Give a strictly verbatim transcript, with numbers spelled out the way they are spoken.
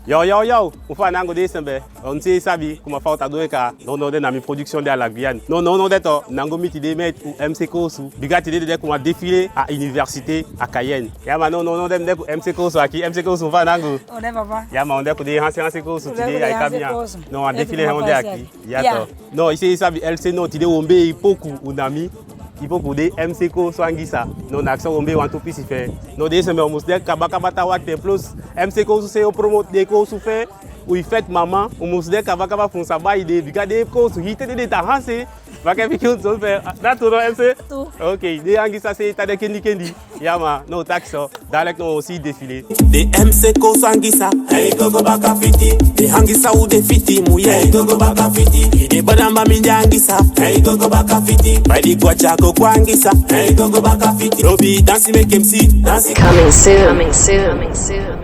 Yo, yo, yo, un fa nangu de sembe. Un si sabi kuma fa u ta du e ka. No, no, de na mi production de a la Guyane. No, no, no, de to nangu mi ti de met u M C Kosu. Biga ti de de kuma défilé a université a Cayenne. Ya ma no, no, no, de de ku M C Kosu aki. M C Kosu un fa nangu. O de papa. Ya ma un de ku de hanse hanse Kosu ti de ai kamia. No, a défilé un de aki. Ya to. No, i si sabi L C no ti de wombe i poku un ami. I poku de M C Kosu angisa. No, na aksa wombe wantu pisi fe. No, de sembe u mus de kaba kaba ta wakte plus. M C Kosu se o promote de Kosu fe. U i fet mama, u mus de kaba kaba fu un sa bai de, biga de Kosu hite de de ta hanse. Baka fiki un sol fe. Na tu no M C? Tu. Ok, de angisa se ta de kendi kendi. Ya ma, no, taki so. Dalek no si défilé. De M C Kosu angisa, hey gogo baka fiti. De angisa u de fiti mu ye, hey gogo baka fiti. I de badamba mi de angisa, hey gogo baka fiti. Bai di gwacha gogo angisa, hey gogo baka fiti. Robi dansi mek M C dansi. Coming soon. Coming soon.